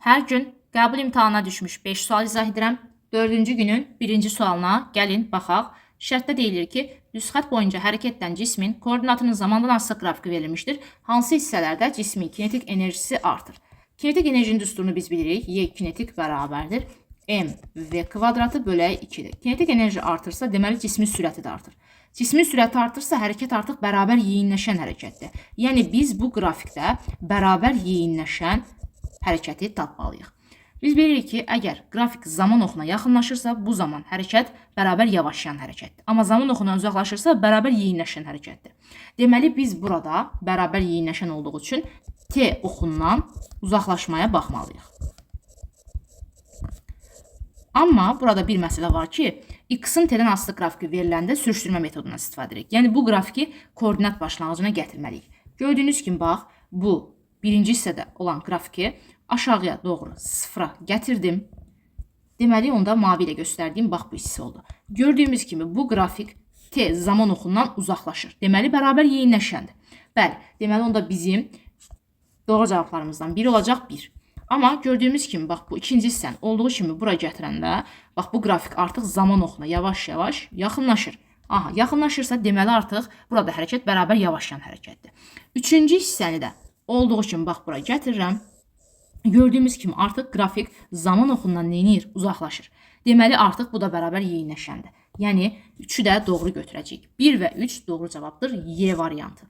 Hər gün qəbul imtahanına düşmüş 5 sual izah edirəm. 4-cü günün 1-ci sualına gəlin baxaq. Şərtdə deyilir ki, düz xətt boyunca hərəkət edən cismin koordinatının zamandan asılı qrafiki verilmişdir. Hansı hissələrdə cismin kinetik enerjisi artır? Kinetik enerjinin düsturunu biz bilirik. Y kinetik bərabərdir m v kvadratı bölək 2-dir. Kinetik enerji artırsa, deməli cismin sürəti də artır. Cismin sürəti artırsa, hərəkət artıq bərabər yeyinləşən hərəkətdir. Yəni biz bu qrafikdə bərabər yeyinləşən hərəkəti tapmalıyıq. Biz bilirik ki, əgər qrafik zaman oxuna yaxınlaşırsa, bu zaman hərəkət bərabər yavaşlayan hərəkətdir. Amma zaman oxundan uzaqlaşırsa, bərabər yeyinləşən hərəkətdir. Deməli biz burada bərabər yeyinləşən olduğu üçün T oxundan uzaqlaşmaya baxmalıyıq. Amma burada bir məsələ var ki, x-in t-dən asılı qrafiki veriləndə sürüşdürmə metodundan istifadə edirik. Yəni bu qrafiki koordinat başlanğıcına gətirməliyik. Gördüyünüz kimi bax, bu birinci hissədə olan qrafiki aşağıya doğru sıfıra gətirdim. Deməli onda mavi ilə göstərdiyim bax bu hissə oldu. Gördüyümüz kimi bu qrafik t zaman oxundan uzaqlaşır. Deməli bərabər yeyinləşəndir. Bəli, deməli onda bizim doğru cavablarımızdan biri olacaq 1. Amma gördüyümüz kimi bax bu ikinci hissəni olduğu kimi bura gətirəndə bax bu qrafik artıq zaman oxuna yavaş-yavaş yaxınlaşır. Aha, yaxınlaşırsa deməli artıq burada hərəkət bərabər yavaşlayan hərəkətdir. Üçüncü hissəni də olduğu kimi bax bura gətirirəm. Gördüyümüz kimi artıq qrafik zaman oxundan nə edir? Uzaqlaşır. Deməli artıq bu da bərabər yeyinləşəndir. Yəni 3-ü də doğru götürəcəyik. 1 və 3 doğru cavabdır. Y variantı.